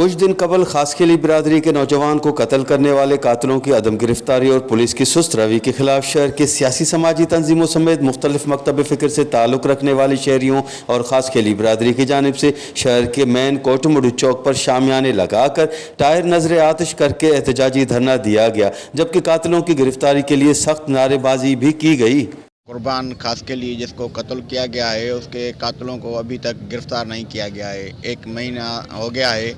कुछ दिन कबल खासखेली बिरादरी के नौजवान को कत्ल करने वाले कातिलों की अदम गिरफ्तारी और पुलिस की सुस्त रवि के खिलाफ शहर के सियासी समाजी तंजीमों समेत मुख्तलिफ मकतब फ़िक्र से ताल्लुक़ रखने वाले शहरियों और खासखेली बिरादरी की जानिब से शहर के मेन कोटमड़ू चौक पर शामियाने लगाकर टायर नजर आतिश करके एहतजाजी धरना दिया गया, जबकि कातिलों की गिरफ्तारी के लिए सख्त नारेबाजी भी की गई। कुर्बान खास के लिए जिसको कत्ल किया गया है उसके कातिलों को अभी तक गिरफ़्तार नहीं किया गया है। एक महीना हो गया है,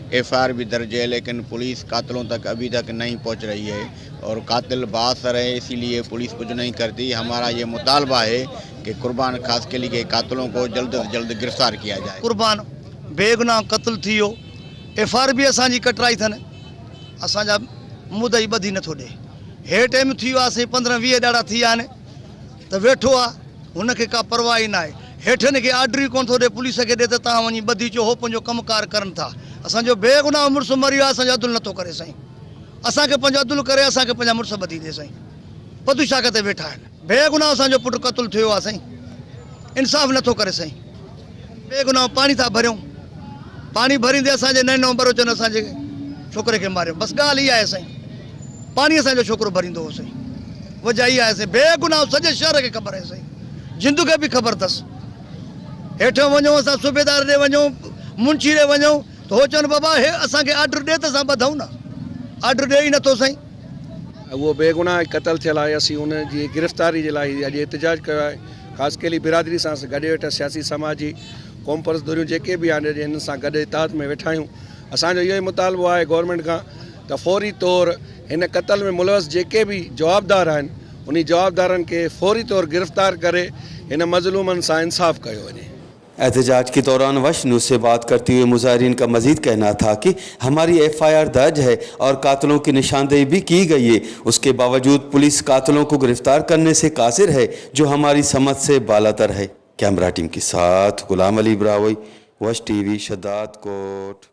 एफआईआर भी दर्ज है, लेकिन पुलिस कातिलों तक अभी तक नहीं पहुंच रही है और कातिल बासर है, इसीलिए पुलिस कुछ नहीं करती। हमारा ये मुतालबा है कि कुर्बान खास के लिए कातिलों को जल्द अज़ जल्द गिरफ़्तार किया जाए। कुर्बान बेगुनाह कत्ल थी वियो, एफ आर बि असांजी कटराई अथनि, असांजा मुदई ॿधी नथो ॾिए। हे टाइम थी वियो आहे साईं, 15-20 ॾाड़ा थी विया आहिनि त वेठो आहे, हुनखे का परवाह ई न आहे। हेठनि खे आर्डर ई कोन थो ॾिए, पुलिस खे ॾिए त तव्हां वञी ॿधी अचो, हो पंहिंजो कमु कार करनि था। असांजो बेगुनाह मुड़ुसु मरी वियो आहे, असांजो अदुल नथो करे साईं। असांखे पंहिंजो अदुल करे, असांखे पंहिंजा मुड़ुस ॿधी ॾिए साईं। पदू शाख ते वेठा आहिनि, बेगुनाह असांजो पुटु क़तलु थियो आहे साईं, इंसाफ़ नथो करे साईं। बेगुनाह पाणी था भरियूं, पाणी भरींदे असांजे नए नवंबर अचनि, असांजे छोकिरे खे मारियो। बसि ॻाल्हि इहा आहे साईं, पाणी असांजो छोकिरो भरींदो हो साईं, वजह इहा आहे साईं। बेगुनाह सॼे शहर खे ख़बर आहे साईं, जिंद खे बि ख़बर अथसि। हेठि वञूं असां सूबेदार ॾे वञूं, मुंशी ॾे वञूं त हो चवनि बाबा हे असांखे आर्डर ॾे त असां ॿधूं न, आर्डर ॾिए ई नथो साईं। उहो बेगुनाह क़तल थियल आहे, असीं उन जी गिरफ़्तारी जे लाइ अॼु एहतजाज कयो आहे। ख़ासि केली बिरादरी सां गॾु वेठा सियासी समाजी क़ौमपरस्त धुरियूं जेके बि आहिनि, अॼु हिननि सां गॾु इताद में वेठा आहियूं। असांजो इहो ई मुतालबो आहे गवर्नमेंट खां त फौरी तौर हिन क़तल में मुलवस जेके बि जवाबदार आहिनि उन जवाबदारनि खे फौरी तौर गिरफ़्तार करे हिन मज़लूमनि सां इंसाफ़ कयो वञे। एहतजाज के दौरान वश न्यूज़ से बात करते हुए मुजाहिरीन का मजीद कहना था कि हमारी एफआईआर दर्ज है और कातिलों की निशानदेही भी की गई है, उसके बावजूद पुलिस कातिलों को गिरफ्तार करने से कासिर है, जो हमारी समझ से बालातर है। कैमरा टीम के साथ गुलाम अली ब्रावई, वश टीवी, शदाद कोट।